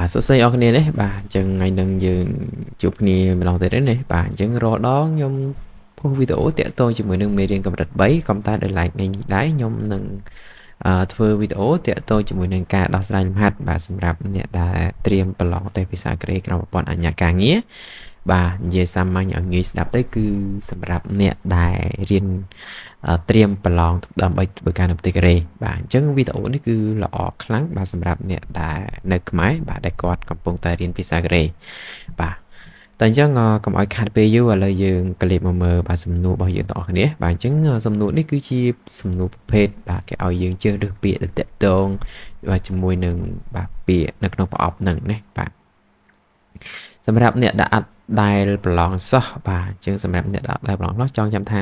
បាទសួស្តីអរគ្នានេះបាទអញ្ចឹងថ្ងៃនឹងយើងជួបគ្នាម្ដងទៀតហើយនេះបាទអញ្ចឹងរាល់ដងខ្ញុំផុសវីដេអូតាក់ទងជាមួយនឹងមេរៀនកម្រិត3ក៏តែដោយឡែកថ្ងៃនេះដែរខ្ញុំនឹងធ្វើវីដេអូតាក់ទងជាមួយនឹងការដោះស្រាយលំហាត់បាទសម្រាប់អ្នកដែលត្រៀមប្រឡងតេស្តភាសាកូរ៉េក្រោមប្រព័ន្ធអញ្ញាតការងារបាទនិយាយសាមញ្ញឲ្យងាយស្ដាប់ទៅគឺសម្រាប់អ្នកដែលរៀនត្រៀមប្រឡងដើម្បីធ្វើការនៅប្រទេសកូរ៉េបាទអញ្ចឹងវីដេអូនេះគឺល្អខ្លាំងបាទសម្រាប់អ្នកដែលនៅខ្មែរបាទដែលគាត់កំពុងតែរៀនភាសាកូរ៉េបាទតែអញ្ចឹងកុំឲ្យខាត់ពេលយូរឥឡូវយើងក៏លេបមកមើលបាទសំណួររបស់យើងទាំងអស់គ្នាបាទអញ្ចឹងសំណួរនេះគឺជាសំណួរប្រភេទបាទគេឲ្យយើងជ្រើសរើសពាក្យដែលតាក់ទងបាទជាមួយនឹងបាទពាក្យនៅក្នុងប្រអប់ហ្នឹងណាបាទសម្រាប់អ្នកដែលអត់ដែលប្រឡងសោះបាទអញ្ចឹងសម្រាប់អ្នកដែលអត់ដែលប្រឡងសោះចង់ចាំថា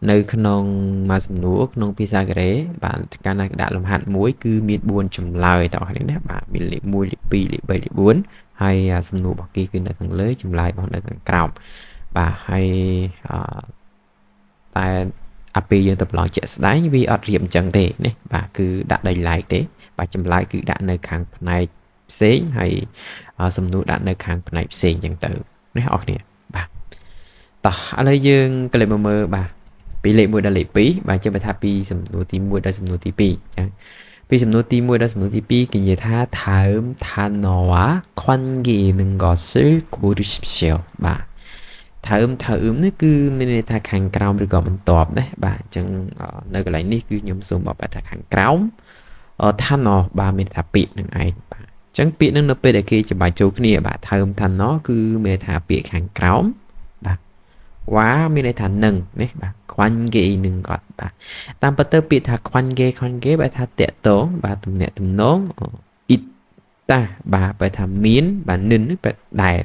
នៅក្នុងមួយសំណួរក្នុងភាសាកូរ៉េបាទកាលណាគេដាក់លំហាត់មួយគឺមាន4ចម្លើយទាំងអស់គ្នាណាបាទមានលេខ1លេខ2លេខ3លេខ4ហើយសំណួររបស់គេគឺនៅខាងលើចម្លើយរបស់នៅខាងក្រោមបាទហើយតែអាពេលយើងទៅប្រឡងជាក់ស្ដែងវាអត់រៀបអញ្ចឹងទេណាបាទគឺដាក់ដោយឡែកទេបាទចម្លើយគឺដាក់នៅខាងផ្នែកផ្សេងហើយសំណួរដាក់នៅខាងផ្នែកផ្សេងអញ្ចឹងទៅណាអរគ្នាបាទតោះឥឡូវយើងក៏លេខមកមើលបាទពីលេខ1ដល់លេខ2បាទជិះបើថាពីសំណួរទី1ដល់សំណួរទី2អញ្ចឹងពីសំណួរទី1ដល់សំណួរទី2គេនិយាយថា다음 단어와 관계 있는 것을 고르십시오 បាទ 다음 다음 នេះគឺមានន័យថាខាងក្រោមឬក៏បន្ទាប់ណាបាទអញ្ចឹងនៅកន្លែងនេះគឺខ្ញុំសូមបកប្រែថាខាងក្រោម 단어 បាទមានថាពាក្យនឹងឯងបាទអញ្ចឹងពាក្យនឹងនៅពេលដែលគេច្បាច់ចូលគ្នាបាទ 다음 단어 គឺមានន័យថាពាក្យខាងក្រោមបាទ 와 មានន័យថានឹងនេះបាទ 관계 នឹងគាត់បាទតាមពិតទៅពាក្យថា 관계 관계 បែរថាតាក់ទងបាទទំនាក់ទំនង 있다 បាទបែរថាមានបាទ 는 បែរដែល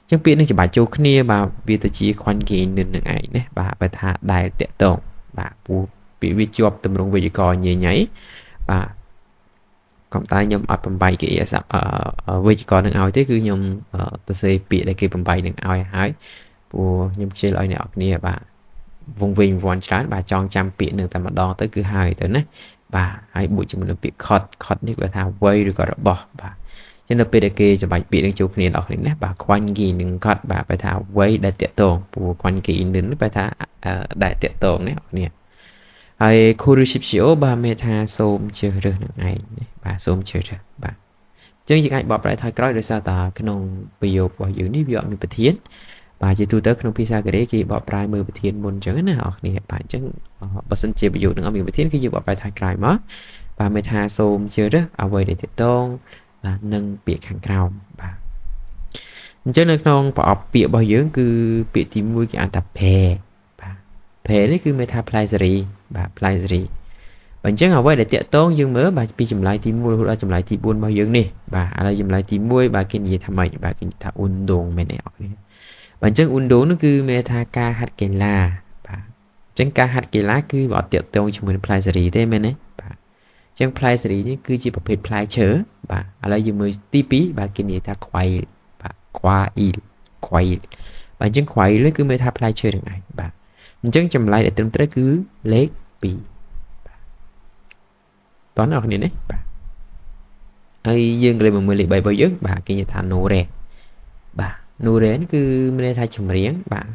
អញ្ចឹងពាក្យនេះច្បាច់ចូលគ្នាបាទវាទៅជា 관계 នឹងនឹងឯងណាបាទបែរថាដែលតាក់ទងបាទព្រោះពាក្យវាជាប់ទម្រង់វេយ្យាករណ៍ញ៉ៃញ៉ៃបាទកំតែខ្ញុំអត់បំបីគេអសវេយ្យាករណ៍នឹងឲ្យទេគឺខ្ញុំទៅសេពាក្យដែលគេបំបីនឹងឲ្យហើយព្រោះខ្ញុំខ្ជិលឲ្យអ្នកនរគ្នាបាទវងវិញវាន់ច្រើនបាទចងចាំពាក្យនឹងតែម្ដងទៅគឺហើយទៅណាបាទហើយបូកជាមួយនឹងពាក្យ 것 것 នេះគាត់ថាវ័យឬក៏របស់បាទចឹងនៅពេលដែលគេច្បាច់ពាក្យនឹងចូលគ្នាដល់គ្នាណាបាទ 관계 នឹង 것 បាទបែរថាវ័យដែលតាក់ទងព្រោះ 관계 នឹងបែរថាដែលតាក់ទងណាអ្នកគ្នាហើយ 고르십시오 បាទមានថាសូមជ្រើសរើសនឹងឯងបាទសូមជ្រើសរើសបាទចឹងយើងអាចបកប្រែថយក្រោយដោយសារតាក្នុងប្រយោគរបស់យើងនេះវាអត់មានប្រធានបាទជាទូទៅក្នុងភាសាកូរ៉េគេបកប្រែមើលប្រធានមុនអញ្ចឹងណាអ្នកគ្នាបាទអញ្ចឹងបើសិនជាប្រយោគនឹងអត់មានប្រធានគឺយើងបកប្រែថយក្រោយមកបាទមានថាសូមជ្រើសរើសអ្វីដែលទាក់ទងបាទនឹងពាក្យខាងក្រោមបាទអញ្ចឹងនៅក្នុងប្រអប់ពាក្យរបស់យើងគឺពាក្យទី1គេអានថា 배 បាទ 배 នេះគឺមានថាផ្លែសារីបាទផ្លែសារីបាទអញ្ចឹងអ្វីដែលតាក់ទងយើងមើលបាទពីចម្លើយទី1រហូតដល់ចម្លើយទី4របស់យើងនេះបាទឥឡូវចម្លើយទី1បាទគេនិយាយថាម៉េចបាទគេនិយាយថា 운동 មែនទេអរគ្នាបាទអញ្ចឹង 운동 នោះគឺមានថាការហាត់កីឡាបាទអញ្ចឹងការហាត់កីឡាគឺវាអត់តាក់ទងជាមួយនឹងផ្លែសារីទេមែនទេបាទអញ្ចឹងផ្លែសារីនេះគឺជាប្រភេទផ្លែឈើបាទឥឡូវយើងមើលទី2បាទគេនិយាយថា 과일 បាទ 과일 과일 បាទអញ្ចឹង 과일 នេះគឺមានថាផ្លែឈើនឹងឯងបាទអញ្ចឹងចម្លើយដែលត្រឹមត្រូវគឺលេខ2បាទតោះអ្នកគ្នានេះបាទហើយយើងក៏លេខមកមើលលេខ3របស់យើងបាទគេនិយាយថា 노래 បាទ 노래 នេះគឺមានន័យថាចម្រៀងបាទ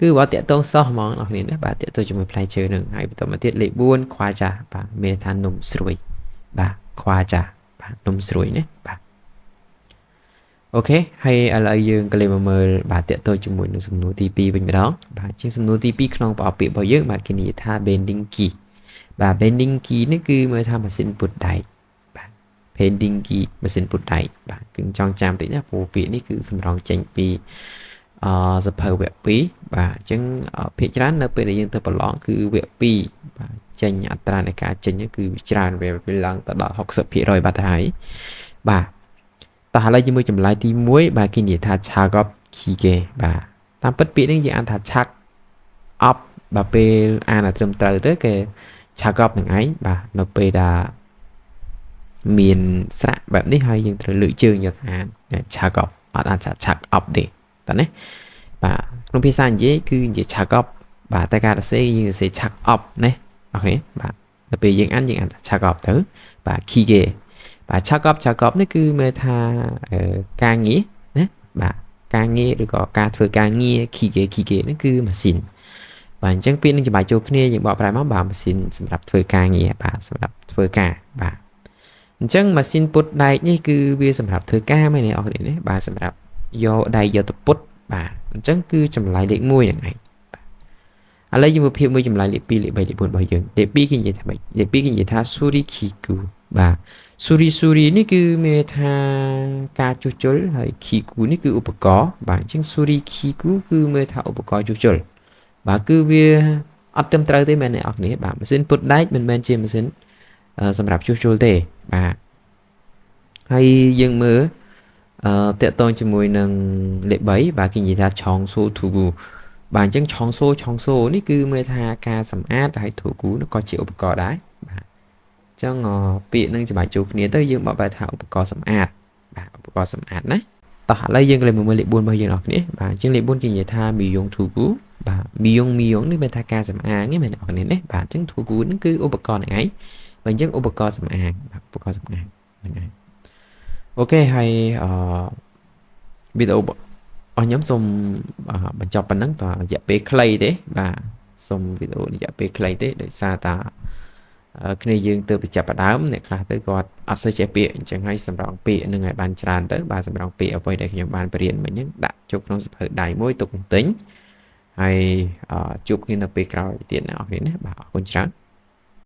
គឺបើតាក់ទងសោះហ្មងអ្នកគ្នាណាបាទតាក់ទងជាមួយផ្លែឈើនឹងហើយបន្តមកទៀតលេខ4 과자 បាទមានន័យថានំស្រួយបាទ 과자 បាទនំស្រួយណាបាទ OK ហើយឥឡូវយើងក៏លេខមកមើលបាទតាក់ទងជាមួយនឹងសំណួរទី2វិញម្ដងបាទជាងសំណួរទី2ក្នុងប្រអប់ពាក្យរបស់យើងបាទគេនិយាយថា 밴딩기 បាទ 밴딩기 នេះគឺមើលថាម៉ាស៊ីនពត់ដែកបាទ 밴딩기 ម៉ាស៊ីនពត់ដែកបាទគឺចង់ចាំតិចណាព្រោះពាក្យនេះគឺសម្រងចេញពីអសភៅវគ្គ2បាទអញ្ចឹងភាគច្រើននៅពេលដែលយើងទៅប្រឡងគឺវគ្គ2បាទចេញអត្រានៃការចេញគឺច្រើនវាឡើងទៅដល់60%បាត់ទៅហើយបាទតោះឥឡូវជាមួយចម្លើយទី1បាទគេនិយាយថា 작업기계 បាទតាមពិតពាក្យនេះយើងអានថា 작업 បាទពេលអានឲ្យត្រឹមត្រូវទៅគេ 작업 នឹងឯងបាទនៅពេលដែលមានស្រៈបែបនេះហើយយើងត្រូវលើកជើងយកទៅអាន 작업 អត់អានថា 작업 ទេតើណាបាទក្នុងភាសានិយាយគឺនិយាយ 작업 បាទតែការសរសេរយើងសរសេរ 작업 ណា OK បាទដល់ពេលយើងអានយើងអានថា 작업 ទៅបាទ 기계 បាទ 작업 작업 នេះគឺមានថាការងារណាបាទការងារឬក៏ការធ្វើការងារ 기계 기계 នេះគឺម៉ាស៊ីនបាទអញ្ចឹងពាក្យនឹងច្បាច់ចូលគ្នាយើងបកប្រែមកបាទម៉ាស៊ីនសម្រាប់ធ្វើការងារបាទសម្រាប់ធ្វើការបាទអញ្ចឹងម៉ាស៊ីនពត់ដែកនេះគឺវាសម្រាប់ធ្វើការមែនទេអស់គ្នានេះបាទសម្រាប់យកដែកយកទៅពត់បាទអញ្ចឹងគឺចម្លើយលេខ1ហ្នឹងឯងឥឡូវយើងមើលភាពមួយចម្លើយលេខ2លេខ3លេខ4របស់យើងលេខ2គេនិយាយថាម៉េចលេខ2គេនិយាយថា 수리 기구 បាទ 수리 수리 នេះគឺមានន័យថាការជួសជុលហើយ 기구 នេះគឺឧបករណ៍បាទអញ្ចឹង 수리 기구 គឺមានថាឧបករណ៍ជួសជុលបាទគឺវាអត់ត្រឹមត្រូវទេមែនទេអស់គ្នាបាទម៉ាស៊ីនពត់ដែកមិនមែនជាម៉ាស៊ីនសម្រាប់ជួសជុលទេបាទហើយយើងមើលអឺតកតងជាមួយនឹងលេខ3បាទគេនិយាយថា 청소 도구 បាទអញ្ចឹង 청소 청소 នេះគឺមានថាការសម្អាតហើយ 도구 នោះក៏ជាឧបករណ៍ដែរបាទអញ្ចឹងពាក្យនឹងច្បាច់ចូលគ្នាទៅយើងបកប្រែថាឧបករណ៍សម្អាតបាទឧបករណ៍សម្អាតណាតោះឥឡូវយើងក៏លេខមកមើលលេខ4របស់យើងអស់គ្នាបាទអញ្ចឹងលេខ4គេនិយាយថា 미용 도구 បាទ 미용 미용 នេះមានថាការសម្អាងហ្នឹងមែនអស់គ្នាណាបាទអញ្ចឹង 도구 ហ្នឹងគឺឧបករណ៍ហ្នឹងឯងបាទអញ្ចឹងឧបករណ៍សម្អាងបាទឧបករណ៍សម្អាងហ្នឹងឯង OK ហើយអឺវីដេអូអស់ខ្ញុំសូមបញ្ចប់ប៉ុណ្ណឹងតរយៈពេលខ្លីទេបាទសូមវីដេអូរយៈពេលខ្លីទេដោយសារតាគ្នាយើងទៅបញ្ចាប់ផ្ដើមអ្នកខ្លះទៅគាត់អត់សូវចេះពាក្យអញ្ចឹងហើយសម្រងពាក្យនឹងឲ្យបានច្រើនទៅបាទសម្រងពាក្យអ្វីដែលខ្ញុំបានបរៀនមិញហ្នឹងដាក់ចូលក្នុងសៀវភៅដៃមួយទុកទិញហើយជួបគ្នានៅពេលក្រោយទៀតណាអរគ្នាណាបាទអរគុណច្រើន។